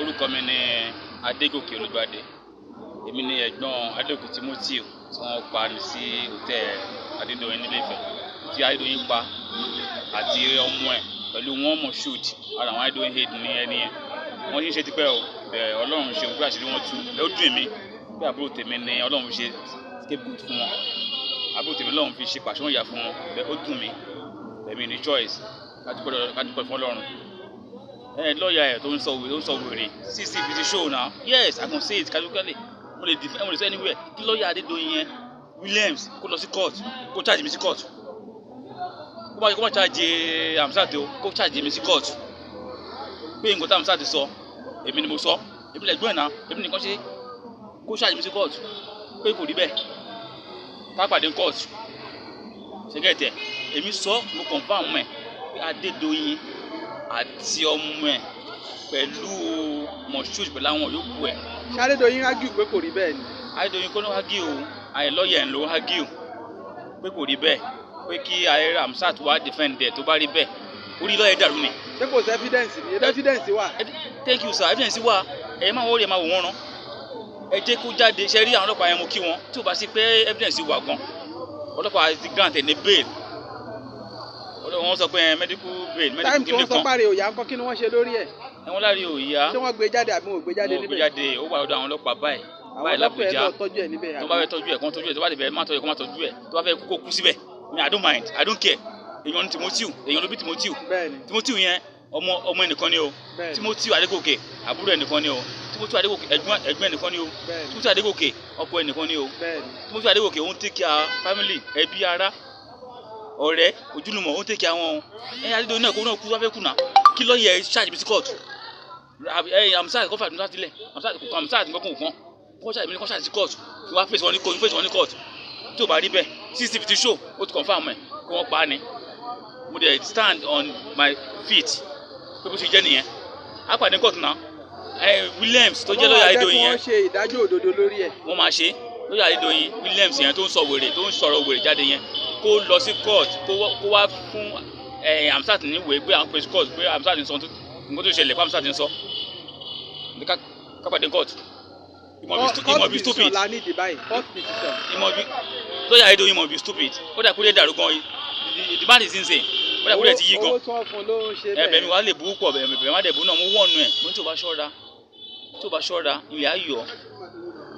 Orúkọ mi ni Adégòkè Olúgbadé. Èmi ni ẹ̀gbọ́n Adégòkè Timothy tí wọ́n pa ní sí hòtẹ́ẹ̀lì Adédoyin nílé Ifẹ̀, tí Adédoyin pa àti ọmọ ẹ̀ pẹ̀lú wọn Moshood. Ara àwọn Adédoyin aide ní ẹni yẹn. Wọ́n ti ń ṣe tipẹ́ o, bẹ́ẹ̀ Ọlọ́run ṣe pé àṣírí wọn tú. Ó dùn mí pé àbúrò tèmi ni Ọlọ́run fi ṣe scapegoat fún wọn. Àbúrò tèmi Ọlọ́run fi ṣe pàṣán ìyà fún wọn. Bẹ́ẹ̀ ó dùn mí. Èmi ní choice. Ká dúpẹ́ fún Ọlọ́run. Ẹ lọ́ọ̀yà ẹ̀ tó ń sọ wèrè, tó ń sọ wèrè. CCTV show now. Yes, I can say it categorically. Mo lè defend, mo lè sọ anywhere. Kí lọ́ọ̀yà Adédoyin yẹn, Williams, kó lọ sí court, kó charge mi sí court. Kó má charge Hamzat o, kó charge mi sí court. Pé nǹkan tí Hamzat sọ, èmi ni mo sọ, èmi lẹ̀gbọ́n ẹ̀ náà, èmi nìkan ṣe. Kó charge mi sí court. Pé kò rí bẹ́ẹ̀. Ká pàdé court. Ṣé get ẹ̀? Èmi sọ, mo confirm ẹ̀ pé Adédoyin àti ọmọ ẹ̀ pẹ̀lú Moshood pẹ̀lú àwọn yòókù ẹ̀. Ṣé Adédoyin argue pé kò rí bẹ́ẹ̀ ni? Adédoyin kọ́ ló argue o, àyè lọ́ọ̀yà ẹ̀ ló argue pé kò rí bẹ́ẹ̀, pé kí ayé Hamzat wá defend ẹ̀ tó bá rí bẹ́ẹ̀. Orí lọ́ọ̀yà dàrú ni. Ṣé kò sí evidence ni? Evidence wà. Thank you, sir. Evidence wà. Ẹ máa wọ́n rí, ẹ máa wò wọ́n rán. Ẹ jẹ́ kó jáde. Ṣe rí àwọn ọlọ́pàá yẹn, mo kí wọn. Tí ò bá sí pé evidence wà gan, ọlọ́pàá ti grant ẹ̀ ní bail. Wọ́n sọ pé medical bail, medical Time tí wọ́n kìíní sọ kan. páre òyà ńkọ́, kí ni wọ́n ṣe lórí ẹ̀? Ẹ̀wọ̀n láre òyà. Ṣé wọ́n gbé jáde àbí wọn ò gbé jáde Wọn ò gbé níbẹ̀? jáde. Ó wà lọ́dọ̀ àwọn ọlọ́pàá báyìí. Àwọn Báyìí ọlọ́pàá ẹ̀ l'Abuja. lọ tọ́jú ẹ̀ níbẹ̀? Tó bá fẹ́ tọ́jú ẹ̀, kó tọ́jú ẹ̀. Tó bá fẹ́ má tọ́jú ẹ̀, kó má tọ́jú ẹ̀. Tó bá fẹ́ kú, kó kú síbẹ̀. Me, I don't mind, I don't care. Èèyàn ní Timothy, èèyàn ló bí Timothy. Timothy yẹn, ọmọ ọmọ ẹnìkan ni o. Timothy Adégòkè, àbúrò ẹnìkan ni o. Timothy Adégòkè, ẹ̀gbọ́n ẹnìkan ni o. Timothy Adégòkè, ọkọ ẹnìkan ni o. Timothy Adégòkè, ó ń take care family, ẹbí, ará, ọ̀rẹ́, ojúlùmọ̀, ó ń take care wọn o. Ẹ Adédoyin náà, kó náà kú, wá fẹ́ kú náà, kí lọ́ọ̀yà charge mi sí court. Ẹ Hamzat kó fà Hamzat sílẹ̀. Hamzat kò kàn, Hamzat nǹkan kò kàn. Kó charge mi, kó charge sí court, kí wọ́n á fèsì wọn ní court, fèsì wọn ní court. Tí ò bá rí bẹ́ẹ̀, CCTV ti show, ó ti confirm ẹ̀ kí wọ́n pa á ni. Mo dẹ̀ stand on my feet pé bó ṣe jẹ́ nìyẹn. Á pàdé court náà. Ẹ Williams tó jẹ́ lọ́ọ̀yà Adédoyin yẹn, Wọ́n ṣe ìdájọ́ òdodo lórí ẹ̀. Wọ́n máa ṣe. Lọ́ọ̀yà Adédoyin Williams yẹn tó ń sọ wèrè, tó ń sọ̀rọ̀ wèrè jáde yẹn, kó lọ sí court, kó wá fún ẹ Hamzat ní ìwé pé àwọn pèsè court pé Hamzat ń sọ nǹkan tó ṣẹlẹ̀, pé Hamzat ń sọ. Ká pàdé court. He must be stupid. La ní ìdí báyìí, court decision. He must be, lọ́ọ̀yà Adédoyin must be stupid. Ó dà kúrẹ́ dàrú gan. The man is insane. Ó dà kúrẹ́ ti yí gan. Owó tí wọ́n fún ló ń ṣe Ẹ bẹ̀mí bẹ́ẹ̀. wàá lè bú pọ̀ bẹ̀mí bẹ̀mí má dẹ̀ bú náà. Mo wọ̀nù ẹ̀, mo ní tí o bá ṣọ́ra, tí o bá ṣọ́ra, ilẹ̀ á yọ.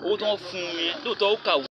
Owó tó ń fún un yẹn lóòótọ́, ó kàwé.